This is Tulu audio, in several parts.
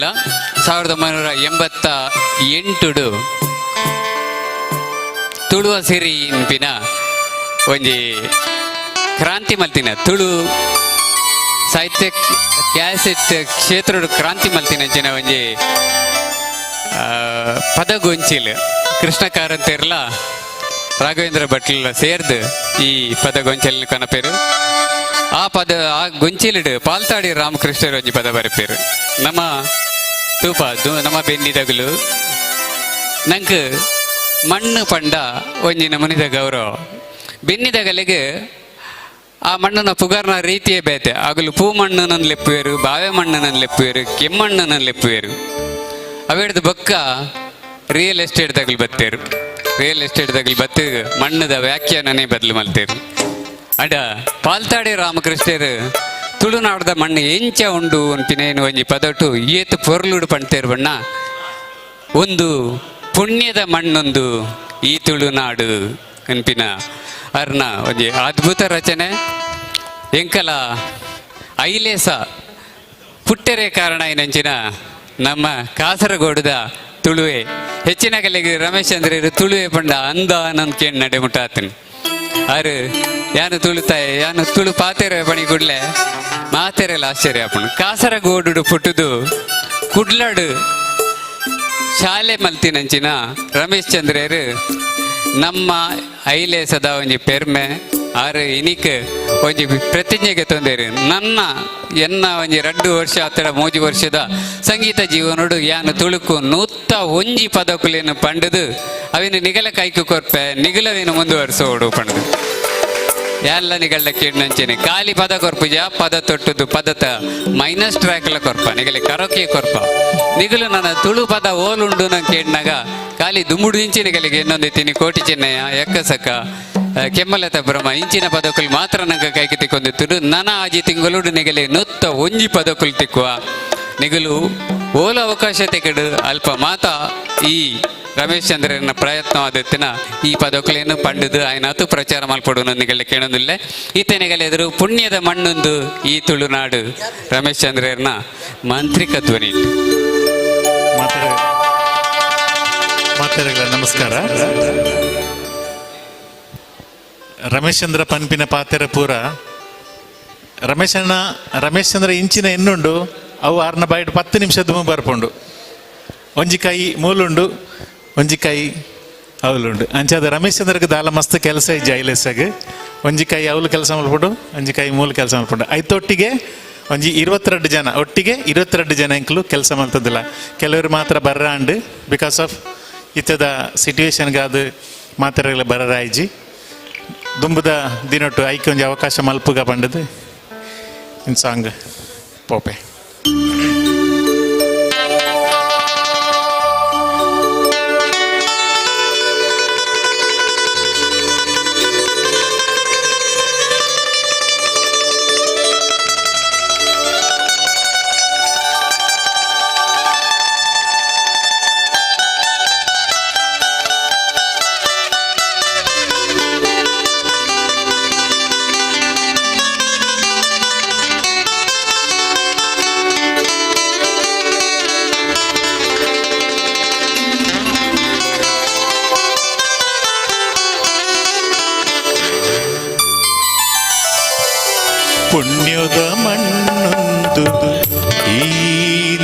1988ಡು ತುಳುವ ಸಿರಿ ಇನ್ಪಿನ ಒಂಜಿ ಕ್ರಾಂತಿ ಮಲ್ತಿನ ತುಳು ಸಾಹಿತ್ಯ ಕ್ಯಾಸೆಟ್ ಕ್ಷೇತ್ರಡು ಕ್ರಾಂತಿ ಮಲ್ತಿನ ಅಂಚಿನ ಒಂಜಿ ಪದಗೊಂಚಿಲ್ ಕೃಷ್ಣ ಕಾರಂತೆರ್ಲ ರಾಘವೇಂದ್ರ ಭಟ್ಲ ಸೇರ್ದು ಈ ಪದಗೊಂಚಲಿನ ಕನಪೇರು. ಆ ಪದ ಆ ಗೊಂಚಿಲಿಡು ಪಾಲ್ತಾಡಿ ರಾಮಕೃಷ್ಣರು ಒಂಜಿ ಪದ ಬರೆಪೇರು. ನಮ್ಮ ತೂಪ ನಮ್ಮ ಬೆನ್ನಿದಗುಲು ನಂಕ್ ಮಣ್ಣು ಪಂಡ ಒಂಜಿ ನಮೂನಿದ ಗೌರವ. ಬೆನ್ನಿದಗಲಿಗೆ ಆ ಮಣ್ಣನ ಪುಗಾರ್ನ ರೀತಿಯೇ ಬೇತೆ. ಅಗಲು ಪೂ ಮಣ್ಣು ಲೆಪ್ಪುವೇರು, ಬಾವೆ ಮಣ್ಣು ಲೆಪ್ಪುವೇರು, ಕೆಮ್ಮಣ್ಣು ಲೆಪ್ಪುವೇರು. ಅವೆಡ್ದು ಬೊಕ್ಕ ರಿಯಲ್ ಎಸ್ಟೇಟ್ ತಗಲು ಬತ್ತೇರು. ರಿಯಲ್ ಎಸ್ಟೇಟ್ ತಗಲು ಬತ್ತು ಮಣ್ಣದ ವ್ಯಾಖ್ಯಾನನೇ ಬದಲು ಮಲ್ತೇರು. ಅಡ ಪಾಲ್ತಾಡಿ ರಾಮಕೃಷ್ಣರು ತುಳುನಾಡದ ಮಣ್ಣು ಎಂಚ ಉಂಡು ಅಂತಿನೇನು ಒಂಜಿ ಪದಟು ಏತ್ ಪೊರ್ಲುಡು ಪಣ್ತೇರು ಬಣ್ಣ. ಒಂದು ಪುಣ್ಯದ ಮಣ್ಣೊಂದು ಈ ತುಳುನಾಡು ಅನ್ಪಿನ ಅರ್ನ ಒಂಜಿ ಅದ್ಭುತ ರಚನೆ. ಎಂಕಲ ಐಲೇಸ ಪುಟ್ಟೆರೆ ಕಾರಣ ಏನಂಚಿನ ನಮ್ಮ ಕಾಸರಗೋಡುದ ತುಳುವೆ. ಹೆಚ್ಚಿನ ಕಲೆಗೆ ರಮೇಶ್ ಚಂದ್ರರು ತುಳುವೆ ಪಂಡ ಅಂದ ನನ್ ಕೇಳಿ ನಡೆ ಮುಟ್ಟಾತನು. ಆರು ಯಾನು ತುಳುತಾಯ ಯಾನು ತುಳು ಪಾತೆರೆ ಪಣಿ ಕೂಡ್ಲೆ ಮಾತೆರೆಲ್ಲ ಆಶ್ಚರ್ಯ ಆಪುಂಡು. ಕಾಸರಗೋಡು ಪುಟ್ಟುದು ಕುಡ್ಲಡು ಶಾಲೆ ಮಲ್ತಿನಂಚಿನ ರಮೇಶ್ ಚಂದ್ರರು ನಮ್ಮ ಐಲೇಸದ ಒಂಜಿ ಪೆರ್ಮೆ. ಆರು ಇನಿಕ್ ಒಂಜಿ ಪ್ರತಿಜ್ಞೆಗೆ ತೊಂದರೆ ನನ್ನ ಎನ್ನ ಒಂಜಿ 2 ವರ್ಷ ಆತಡ 3 ವರ್ಷದ ಸಂಗೀತ ಜೀವನೋಡು ಯಾನು ತುಳುಕು 101 ಪದಕುಲೇನು ಪಂಡದು ಅವಿನ ನಿಗಲ ಕೈಕು ಕೊರ್ಪೆ ನಿಗಲವೇನು ಮುಂದುವರಿಸೋಡು ಪಂಡದು ಎಲ್ಲ ನಿಗಳ್ಳ ಕೇಳಿನಂಚೇನೆ. ಖಾಲಿ ಪದ ಕೊರ್ಪುಜ, ಪದ ತೊಟ್ಟುದು ಪದತ ಮೈನಸ್ ಟ್ರ್ಯಾಕ್ಲ ಕೊರ್ಪ, ನಿಗಲೆ ಕರೋಕೆ ಕೊರ್ಪ. ನಿಗಲು ನನ್ನ ತುಳು ಪದ ಓಲುಂಡು ನಂಗೆ ಕೇಳಿನಾಗ ಖಾಲಿ ದುಮುಡು ಇಂಚಿ ನಿಗಲಿಗೆ ಇನ್ನೊಂದು ತಿನಿ ಕೋಟಿ ಚೆನ್ನಯ್ಯ, ಎಕ್ಕಸಕ್ಕ, ಕೆಮ್ಮಲತ ಬ್ರಹ್ಮ ಇಂಚಿನ ಪದಕುಲು ಮಾತ್ರ ನಂಗೆ ಕೈಗೆ ತಿಕ್ಕೊಂದಿತ್ತು. ನನ ಆಜಿ ತಿಂಗಳು ನಿಗಲೆ 101 ಪದಕುಲು ತಿಕ್ಕುವ. ನಿಗಲು ಓಲ ಅವಕಾಶ ತೆಗೆಡು ಅಲ್ಪ ಮಾತ ಈ ರಮೇಶ್ ಚಂದ್ರನ ಪ್ರಯತ್ನವಾದತ್ತಿನ ಈ ಪದಕುಲೇನು ಪಂಡದು ಆಯ್ನಾತು ಪ್ರಚಾರ ಮಲ್ಪಡು ನಿಗಲೆ ಕೇಳೊಂದಿಲ್ಲ. ಈತನಿಗಲೆ ಎದುರು ಪುಣ್ಯದ ಮಣ್ಣೊಂದು ಈ ತುಳುನಾಡು ರಮೇಶ್ ಚಂದ್ರನ ಮಾಂತ್ರಿಕ ಧ್ವನಿ. ಮಾತಾಡ ನಮಸ್ಕಾರ. ರಮೇಶ್ ಚಂದ್ರ ಪನ್ಪಿನ ಪಾತೆರ ಪೂರ ರಮೇಶಣ್ಣ, ರಮೇಶ್ ಚಂದ್ರ ಇಂಚಿನ ಎನ್ನುಂಡು ಅವು ಆರ್ನ ಬಾಯಿಡ್ 10 ನಿಮಿಷ ದುಮು ಬರ್ಪುಂಡು. ಒಂಜಿ ಕೈ ಮೂಲುಂಡು, ಒಂಜಿ ಕೈ ಅವಲುಂಡು. ಅಂಚಾದ ರಮೇಶ್ ಚಂದ್ರಗ್ ದಾಲ ಮಸ್ತ್ ಕೆಲಸ ಇಜ್ಜಿ ಐಲೆಸಗ್. ಒಂಜಿ ಕೈ ಅವಲು ಕೆಲಸ ಮಲ್ಪುಂಡು, ಒಂಜಿ ಕೈ ಮೂಲು ಕೆಲಸ ಮಲ್ಪುಂಡು. ಐತೊಟ್ಟಿಗೆ ಒಂಜಿ 22 ಜನ, ಒಟ್ಟಿಗೆ 22 ಜನ ಎಂಕ್ಲು ಕೆಲಸ ಮಲ್ತದಿಲ್ಲ. ಕೆಲವರು ಮಾತ್ರ ಬರ್ರಾಂಡ್, because of ಇತ್ತದ ಸಿಟುವೇಶನ್ಗಾದ ಮಾತ್ರ ಬರರಾಯ್ಜಿ. ದುಂಬುದ ದಿನೊಟ್ಟು ಐಕೆ ಒಂಜಿ ಅವಕಾಶ ಮಲ್ಪುಗ ಪಂಡದು ಇನ್ ಸಾಂಗ್ ಪೋಪೆ. ಪುಣ್ಯದ ಮಣ್ಣೊಂದು ಈ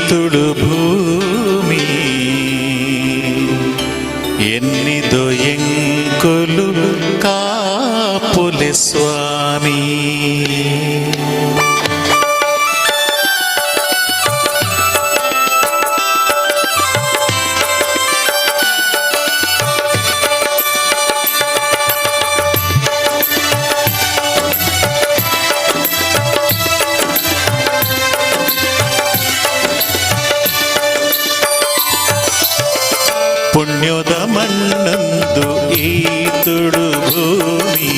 ತುಳು ಭೂಮಿ, ಎನ್ನಿದೊ ಎಂಕುಲು ಕಾಪುಲೆ ಸ್ವಾಮಿ. ಪುಣ್ಯದ ಮಣ್ಣೊಂದು ಈ ತುಳು ಭೂಮಿ,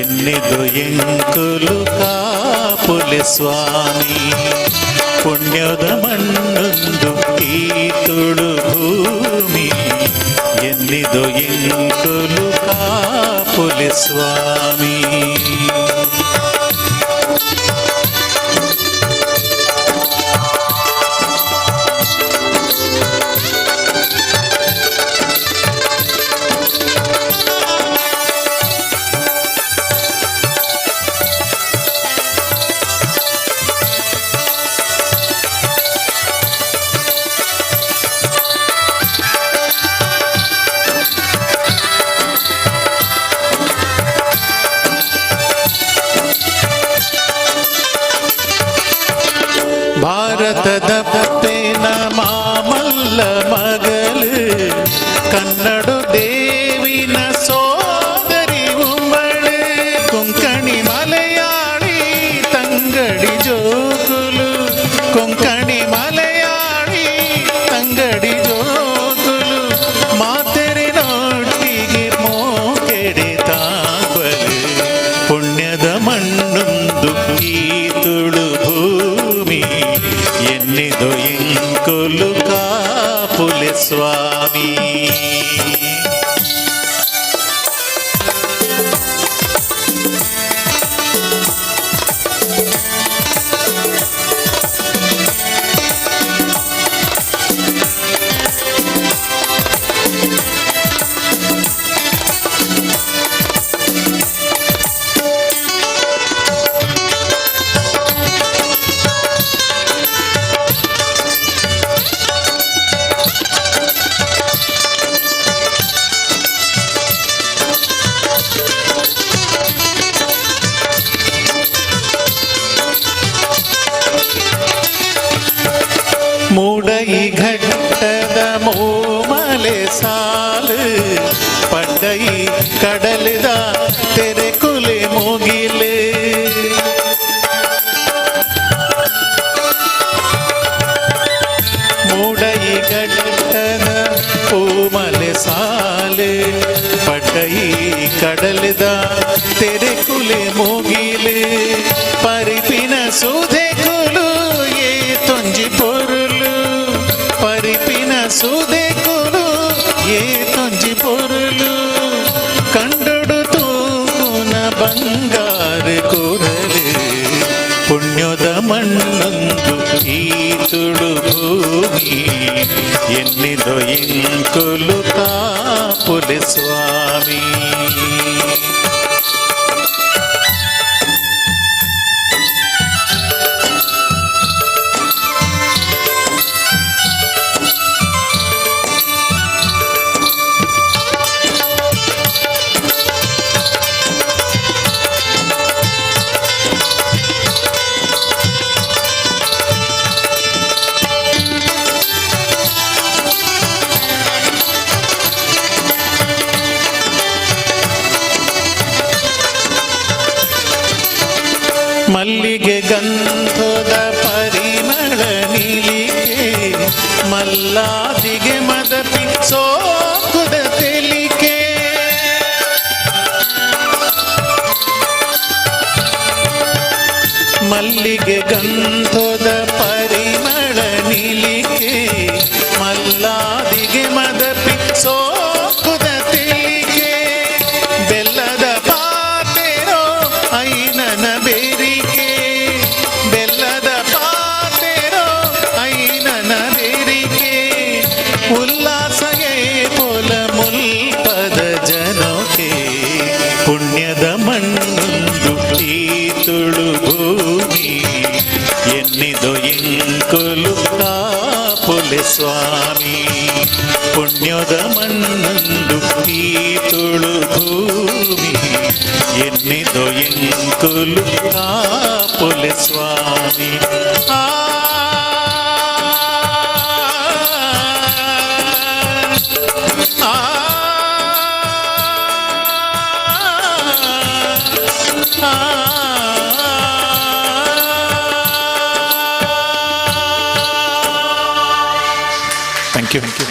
ಎನ್ನಿದು ಎಂಕುಲು ಕಾಪುಲೆ ಸ್ವಾಮಿ. ಪುಣ್ಯದ ಮಣ್ಣೊಂದು ಈ ತುಳು ಭೂಮಿ, ಎನ್ನಿದು ಎಂಕುಲು ಕಾಪುಲೆ ಸ್ವಾಮಿ. ಭಾರತದ ಪಪ್ಪೇನ ಮಾಮಲ್ಲ ಮಗಲು, ಕನ್ನಡ ದೇವಿನ ಸೋದರಿ ಉಂಬಳು, ಕೊಂಕಣಿ ಮಲಯಾಳಿ ತಂಗಡಿ ಜೋಗುಲು, ಕೊಂಕಣಿ ಮಲಯಾಳಿ ತಂಗಡಿ ಜೋಗುಲು, ಮಾತೆರೆ ನೋಟಿಗೆ ಮೋಕೆಡೆ ತಾಂಬಲು. ಪುಣ್ಯದ ಮಣ್ಣೊಂದು ಈ ತುಳು ಭೂಮಿ, ಎನ್ನಿದು ಎಂಕೊಲು ಕಾಪುಲೆ ಸ್ವಾಮಿ. ಮೂಡೈ ಘಟ್ಟದ ಮೋಮಲೆ ಸಾಲು, ಪಡ್ಡೈ ಕಡಲಿದ ತೆರೆಕುಲೆ ಮುಗಿಲೆ, ಮೂಡೈ ಘಟ್ಟದ ಪೂಮಲೆ ಸಾಲು, ಪಡ್ಡೈ ಕಡಲಿದ ತೆರೆಕುಲೆ ಮುಗಿಲೆ, ಪರಿಪಿನ ಸುಧೆಕುಲು ಏ ತೊಂಜಿ ಪೊರುಲು, ಪರಿಪಿನ ಸುಧೆಕುಲು ಏ ತೊಂಜಿ ಪೊರುಲು, ಕಂಡೊಡು ತೂಕುನ ಬಂಗಾರ ಕೊರಲು. ಪುಣ್ಯದ ಮಣ್ಣೊಂದು ಈ ತುಳು ಭೂಮಿ, ಎನ್ನಿದೊ ಎಂಕೊಲು ಕಾಪುಲೆ ಸ್ವಾಮಿ. ಮಲ್ಲಿಗೆ ಗಂಧದ ಪರಿಮಳ ನಿಲಿಕೆ, ಮಲ್ಲಾದಿಗೆ ಮದಪಿ ಸೋಕುದ ತೆಲಿಕೆ, ಮಲ್ಲಿಗೆ ಗಂಧದ ಪರಿಮಳ ನಿಲಿಕೆ, ಮಲ್ಲಾದಿಗೆ ಮದಪಿ ಸೋಕುದ ತೆಲಿಕೆ, ಬೆಲ್ಲದ ಪಾತೆರೋ ಐನನ ಬೇರಿಕೆ, ಬೆಲ್ಲದ ಪಾತೆರೋ ಐನನ ಬೇರಿಕೆ, ಉಲ್ಲಾಸಗೆ ಪೊಲ ಮುಲ್ಪದ ಜನೋಕೆ. ಪುಣ್ಯದ ಮಣ್ಣೊಂದು ಈ ತುಳು ಭೂಮಿ, ಎನ್ನಿದೊ ಎಂಕೊಲು ಕಾಪುಲೆ ಸ್ವಾಮಿ. ಪುಣ್ಯದ ಮಣ್ಣೊಂದು ಈ ತುಳು ಭೂಮಿ, ಎನ್ನಿದೊ ಎಂಕೊಲು ಕಾಪುಲೆ ಸ್ವಾಮಿ. ಆ ಆ thank you.